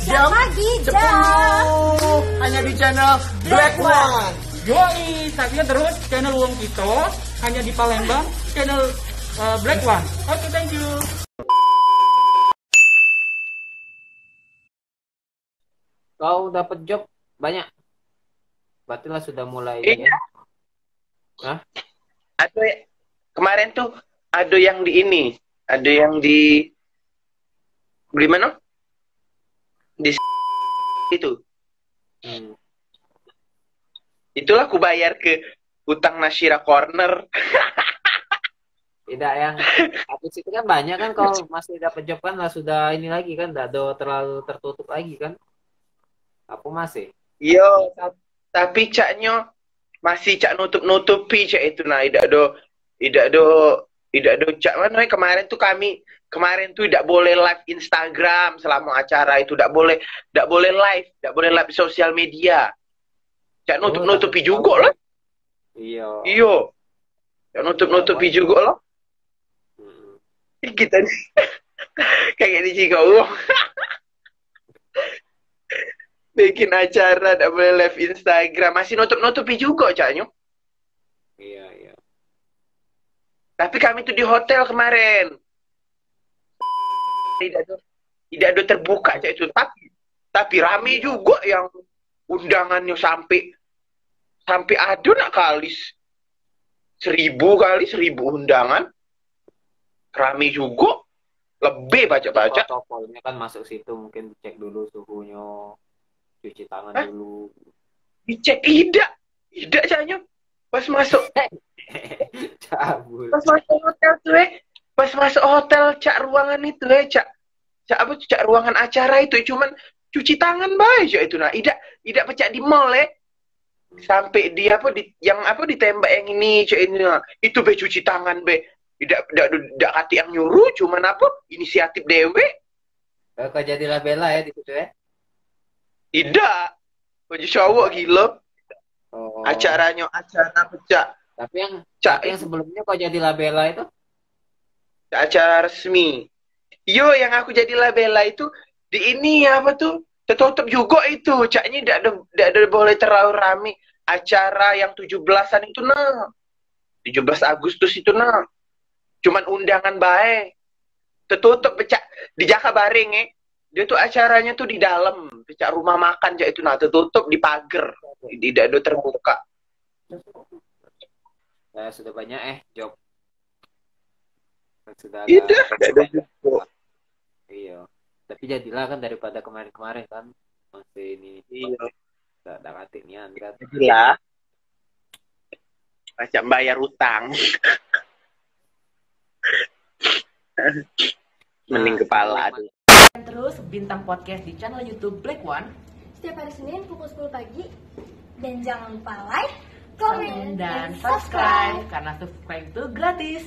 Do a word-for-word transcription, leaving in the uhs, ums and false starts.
Jam sepuluh. Hanya di channel Black One. Yoi, saksikan terus channel Wong Kito hanya di Palembang, channel eh, Black One. Oke, thank you. Kau dapat job banyak. Berarti lah sudah mulai ini, Iya. Hah? Ada ya, kemarin tuh ada yang di ini, ada yang di di mana? Di itu. Hmm. Itulah ku bayar ke utang Nashira Corner. Tidak, yang habis itu kan banyak kan, kalau masih dapat job kan lah sudah ini lagi kan, tidak ada terlalu tertutup lagi kan. Apa masih? Yo, ta- tapi caknyo masih cak nutup-nutupi cak itu nah, idak do idak do idak do cak mana kemarin tuh kami kemarin tuh idak boleh live Instagram selama acara itu, idak boleh idak boleh live, idak boleh live sosial media. Cak nutup-nutupi juga lah. Iya. Iyo. Cak nutup-nutupi juga lah. Mm-mm. Kita ni kayak di Cigowo. Bikin acara tak boleh live Instagram, masih nutup-nutupi juga caknyo. Iya, iya. Tapi kami tuh di hotel kemarin. Tidak ada tidak ada terbuka cak itu. Tapi tapi rame juga yang undangannya sampai sampai ada nak kali seribu kali seribu undangan. Rame juga. Lebih baca-baca. Protokolnya kan masuk situ, mungkin dicek dulu suhunya, cuci tangan Hah? Dulu. Dicek idak. Idak caknyo. Pas masuk Cabul. Pas masuk hotel tuh eh. Pas masuk hotel cak ruangan itu eh cak cak apa tuh cak ruangan acara itu eh, cuman cuci tangan bae cak itu nah. Idak idak pecak di mall eh. Sampai di apa di yang apa ditembak yang ini cak ini nah. Itu be cuci tangan be. Idak idak idak kati yang nyuruh cuman apa inisiatif dewek. Kau jadi labela ya di situ ya. Idak. Baju cowok gila. Oh. Acaranyo acara pecak. Tapi yang Cak tapi yang sebelumnya kau jadi labela itu? Acara resmi. Yo, yang aku jadi labela itu di ini apa tuh? Tertutup juga itu. Caknya tidak ada tidak ada boleh terlalu rame acara yang tujuh belasan itu nah. Tujuh belas Agustus itu nah. Cuman undangan bae. Tertutup pecak di Jakabaring eh. Dia tuh acaranya tuh di dalam, pecak rumah makan cak itu nah tertutup di pagar. Tidak ada terbuka. Nah, sudah banyak eh job. Sudah Itu tidak ada juga. Iya. Tapi jadilah kan daripada kemarin-kemarin kan masih ini Iya. Tak ada katik nian kan. Gila. Macam bayar utang. Mending kepala tuh. Terus bintang podcast di channel YouTube Black One. Setiap hari Senin pukul sepuluh pagi. Dan jangan lupa like, comment, Dan subscribe karena subscribe itu gratis.